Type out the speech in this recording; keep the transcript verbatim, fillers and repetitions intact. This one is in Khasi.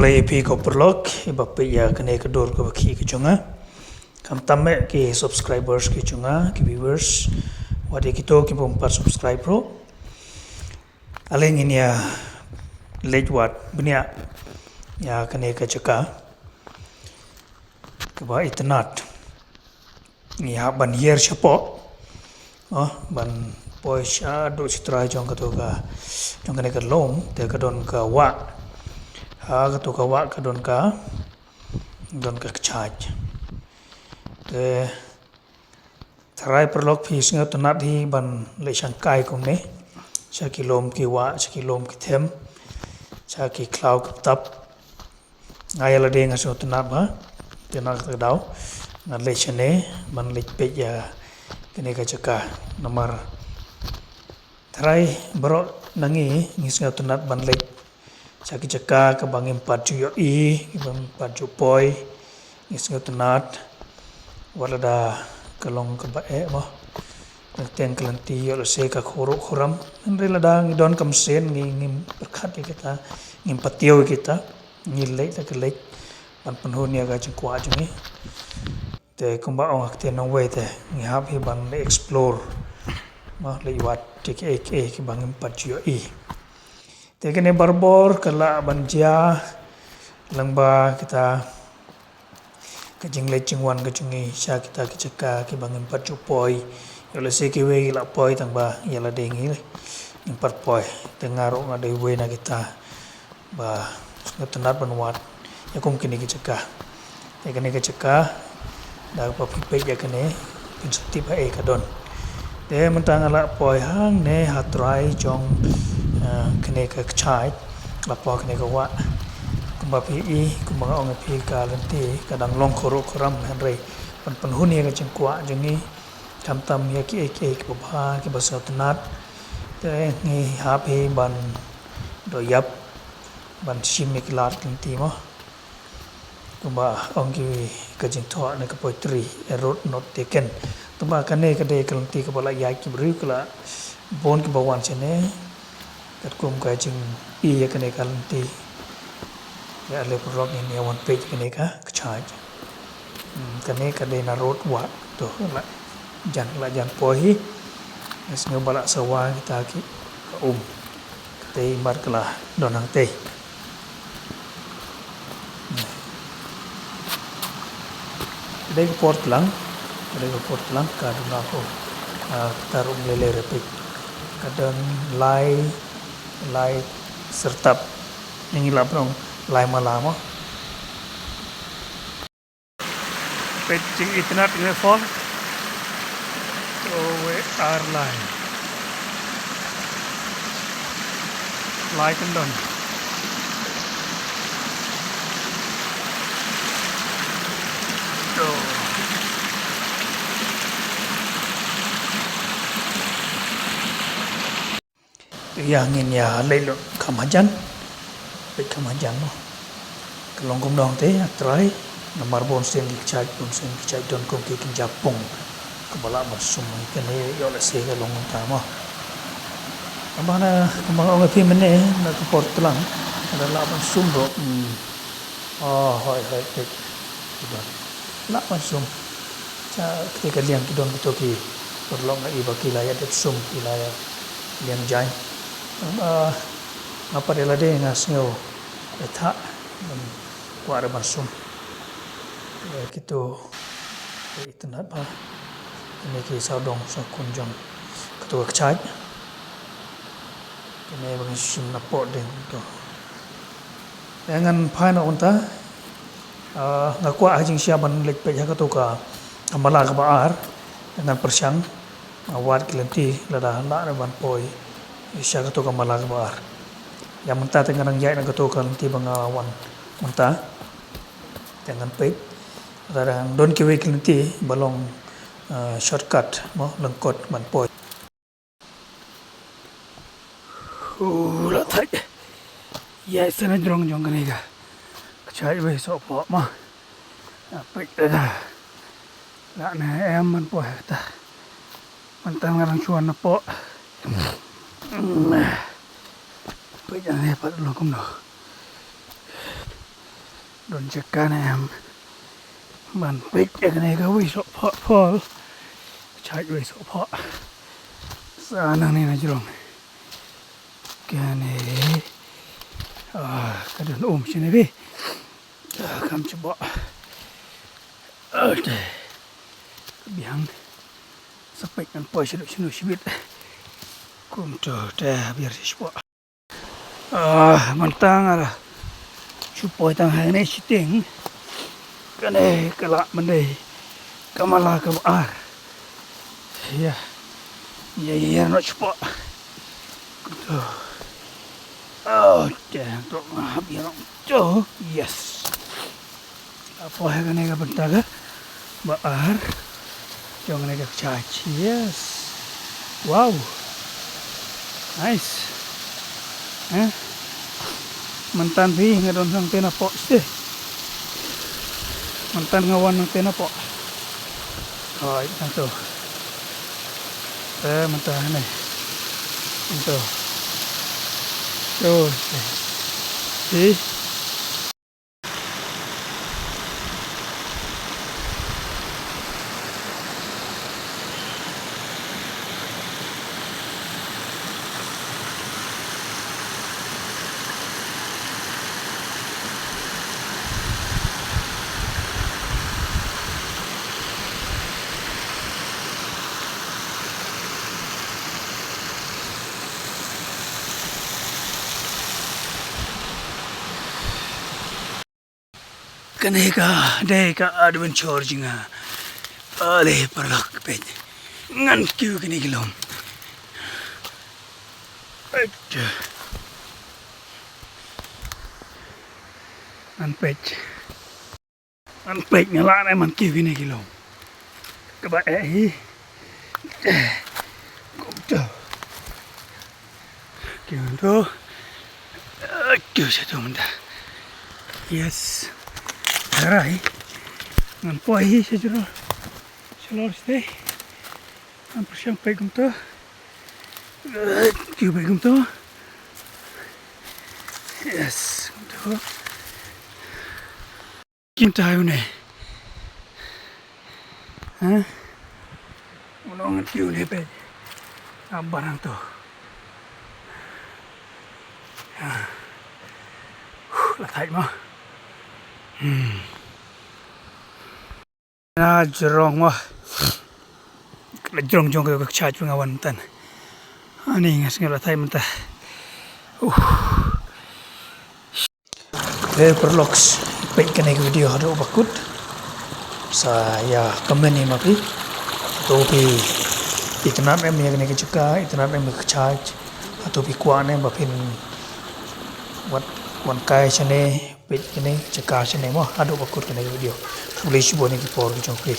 Khublei ïa phi ko paralok, ïa ba peit ïa kane ka dur kaba khih ka jong nga. Khamtam eh ki subscribers ki jong nga, ki viewers. Wat ïa kito ki bym pat subscribe ruh. Ale ngin ïa leit wad bniah ïa kane ka jaka kaba itynnad. Ngi hap ban hiar shapoh. Oh, ban poi shaduh shatrai jong kato ka, jong kane ka lum, te ka don ka wah. Ha kato ka wah ka don ka, don ka kjat. Te tharai paralok phi sngewtynnad hi ban leit shangkai kumne sha ki lum ki wah, sha ki lum ki them, sha ki khlaw ki tap. Nga ïa lade nga sngewtynnad ba, te na kata ka daw ngan leit shane ban leit peit ïa kane ka jaka. Namar tharai baroh na ngi ngi sngewtynnad ban leit sha ki jaka kaba ngim pat ju ïohi, kaba ngim pat ju poi. Ngi sngewtynnad wat lada ka long kaba eh mo. Teng teng ka lynti ïoh lehse ka khuruh khuram. Hynrei lada ngi don ka mynsiem ngi, ngim pyrkhat ïa kita, ngim patiew ïa kita. Ngi leit da ka leit ban pynhun ïa ka jingkwah jong ngi. Te kumba ong ha ka ktien nongwei te ngi hap hi ban leit explore. Mo, leit wad ïa kiei kiei kiba ngim pat ju ïohi. Te kane barabor ka lah ban jia lyngba kita ka jingleit jingwan ka jong ngi sha kita ki jaka kiba ngim pat ju poi. Ïoh lehse kiwei ki lah poi tang ba ïa lade ngi ngim pat poi. Te nga ruh nga dei uwei na kita ba sngewtynnad ban wad ïa kum kine ki jaka. Te kane ka jaka da kaba phi peit ïa kane phin sa tip haei ka don. Te mynta nga lah poi hangne ha trai jong, eh, kane ka kjat, lah poi kane ka wah. Kumba phi i, kumba nga ong ïa phi ka lynti ka dang long khuruh khuram hynrei ban pynhun ïa ka jingkwah jong ngi. Khamtam ïa kiei kiei kiba bha kiba sngewtynnad. Te ngi hap hi ban doh ïap ban shim ïa ki lad ki lynti mo. Kumba ong ki ka jingthoh ne ka poetry, a road not taken. Tangba kane ka dei ka lynti kaba la ïaid ki briew ka la bun kiba wan shane. Katkum ka jingïohi ïa kane ka lynti. Ïa ale paralok ngin ïa wan peit kane ka kjat. Hmm, kane ka dei na road wah to la jan, la jan poi hi. Nga sngew ba la sawa kita ki ka um. Katei mar ka la don hangtei. Ka dei ka por tlang, ka dei ka por tlang ka duna ko, ah, ka tarum lele repit. Ka don lai, lai sertap. Ngi lah ban ong lai mala mo. Peit jingitynnad ïa kane ka falls. Oh, we are live. Lai kyndon. To. Ïa ngin ïa leit lut kham hajan. Leit kham hajan mo. Ka long kumno te ïa trai. Namar bun sien ki kjat, bun sien ki kjat don kum ki kynja pung. Kaba lah ban sum kane ïoh lehse ka long kumta mo. Namar na, namar ong ïa phi mynne na ka por tlang. Ka lah ban sum ruh. Hmm. Oh, hoi, hoi, peit. Ki don. Lah ban sum. Cha, kti ka liang ki don kito ki paralok nga i ba ki la ïa dep sum, ki la ïa liang jaiñ. Nga, nga pat ïa lade nga sngew ïa thah ban kwah re ban sum. Ïa kito ki itynnad ba kine ki sawdong sawkun jong kito ka kjat. Kine ba ngi sum na pok ding to. Ïa ngan phai noh mynta. Ah, nga kwah ha jingshisha ban leit peit ha kato ka, ka mala kaba ar. Ngan pyrshang, ah, wad ki lynti lada lah ban poi sha kato ka mala kaba ar. Ïa mynta te nga dang ïaid na kato ka lynti ba nga wan mynta. Te ngan peit lada dang don kiwei ki lynti ba long, ah, shortcut mo lyngkot ban poi. U la thait. Ïa sene jrong jong kane ka. Ka chai wei sohpoh ma. Peit da. La ne em man poh ta. Man tan ngarang chuan na poh. Peit da ne pat long kumno. Don jaka ne em ban peit ïa kane ka wei sohphoh, phoh. Chait wei sohphoh. Sa nangne na jrong. Kane. Ah, ka don um shane bi. Ah, kam chibok. Ah, te. Biang. Sa peit ngan poi shaduh shano shibit. Kumto te biar shi shibok. Ah, mynta nga la shu poi tang hangne shiteng. Kane ka lah ban dei ka mala kaba ar. Ïa. Ïa, ïa, ïa, noh shapoh. Kumto. Oh, te, to, hap ïa noh. To, yes. Hapoh kane ka bynta kaba ar jong kane ka kjat. Yes. Wow. Nice. Eh? Mynta phi nga don nangta napoh sdei. Mynta nga wan nangta napoh. Hooid, nangto. Eh, mynta ne. Nangto. To. Phi. Kane ka dei ka adventure jong nga. Ale paralok peit. Ngan kiew kine ki lum. Peit. Ngan peit. Ngan peit nga lah ne ban kiew kine ki lum. Kaba eh hi. Kumto. Kiew to. Kiew sha to mynta. Yes. Alright. Ngan poi hi sha jrong. Shalor sdei. Ngan pyrshang peit kumto. Kiew peit kumto. Yes, kumto. Kumta une. Ha? Uno ngan kiew une peit. Ap barang to. Ha. Huh, la thait mo. Hmm. Na jrong mo. Na jrong jong ka kjat nga wan tan. Ani nga sngew la thait mynta. Uh. Te paralok, peit kane ka video haduh ba kut. Sa ïa comment ïa ma phi. To phi itynnad em ïa kane ka jaka, itynnad em ïa ka kjat. Hato phi kwah ne ba phin wat wan kai shane, peit kane ka jaka shane mo, haduh ba kut kane ka video. Khublei shibun ïa ki por ki jong phi.